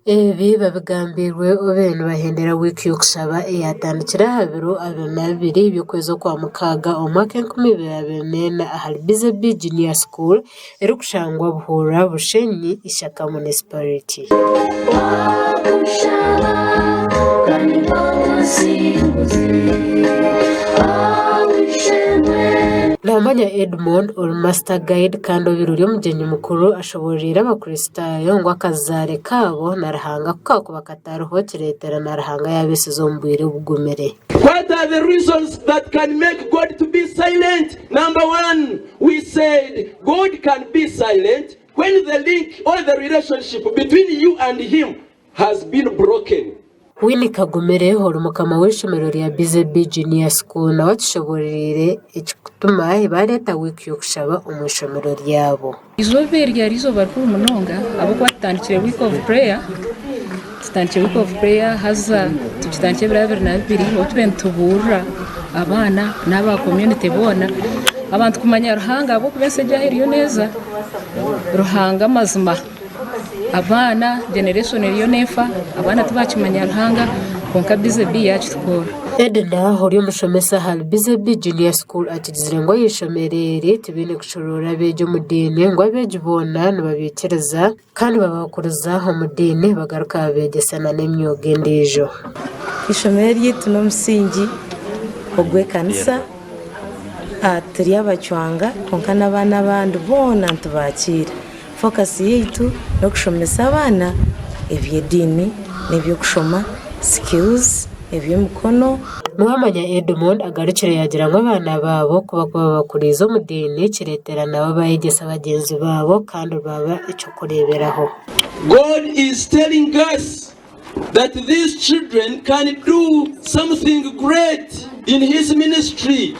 Ebi babigambiirwe obu nibahendera wiiki y'okushaba eyatandikire aha biro 22 by'okwezi okwamukaaga omu mwaka 2024 ahari Busy Bee Junior School erikushangwa Buhurra, Bushenyi, Ishaka Municipality. Namanya Edmond ori Master Guide kandi obaire ori omugyenyi mukuru ashoboororeire Abakristaayo ngu akazaare kaabo na Ruhanga ku kaakuba katariho kireetera na Ruhanga yaabetsiza omu bwire obugumire. What are the reasons that can make God to be silent? Number one, we said God can be silent when the link or the relationship between you and him has been broken. Winnie Kagumire ori mukama w'eishomero rya Busy Bee Junior School nawe atushoboororeire ekirikutuma baareeta wiiki y'okushaba omu ishomero ryabo. Eizooba eri ryari eizooba rikuru munonga ahabw'okuba tutandikire week of prayer, tutandikire week of prayer haza tukitandikire ebiro 22 obu tubire nitubuurira abaana n'aba community boona abantu kumanya Ruhanga ahabw'okuba ensi egi ahu eriyo neeza Ruhanga amazima. Abaana generation eriyo nefa abaana tibakimanya Ruhanga kwonka Busy Bee yakitukorera. Edna ori omushomesa ahari Busy Bee Junior School akigizire ngu ah'eishomero eri tibaine kushoroora abeegi omu diini ngu abeegi boona nibabaikiriza kandi babakuriza omu diini bagaruka babeegyesa n'emyoga endiijo. Eishomero eryaitu n'omusingi ogw'ekanisa. Turi abacwanga kwonka n'abaana abandi boona nitubakiira. Focus yaitu n'okushomesa abaana eby'ediini n'eby'okushoma, skills, eby'emikono. Nuwamanya Edmond agarukire yaagira ngu abaana baabo ku bakuba babakuriize omu diini kireetera nabo baayegyesa bagyenzi baabo kandi baba eky'okureeberaho. God is telling us that these children can do something great in his ministry.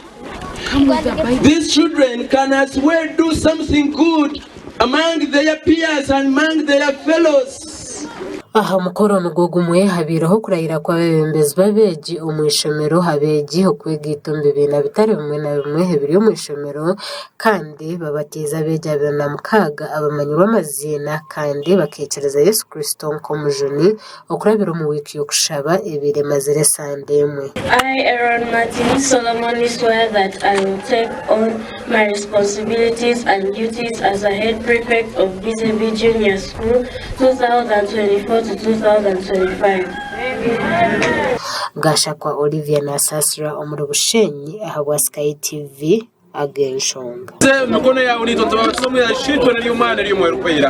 These children can as well do something good among their peers and among their fellows. Aha mukoro nigwo gumwe habaireho okurahira kw'abeebembezi b'abeegi omu ishomero, abeegi okwegaita omu bibiina bitari bimwe na bimwe ebiri omu ishomero kandi Babatiiza abeegi 26 abamanyirwe amaziina kandi bakaikiriza Yesu Kristo nk'Omujuni okurabira omu wiiki y'okushaba ebaire emazire esande emwe. I, Aaron Martin, solemnly swear that I will take on my responsibilities and duties as a head prefect of Busy Bee Junior School 2024 to 2025. Gashakwa Olivia Nasasira omuri Bushenyi ahabwa Sky TV. ag'enshonga. Emikono yaawe naitwe tubabatize omu iraka Isitwe n'ery'Omwana n'ery'Omwoyo Orikwera.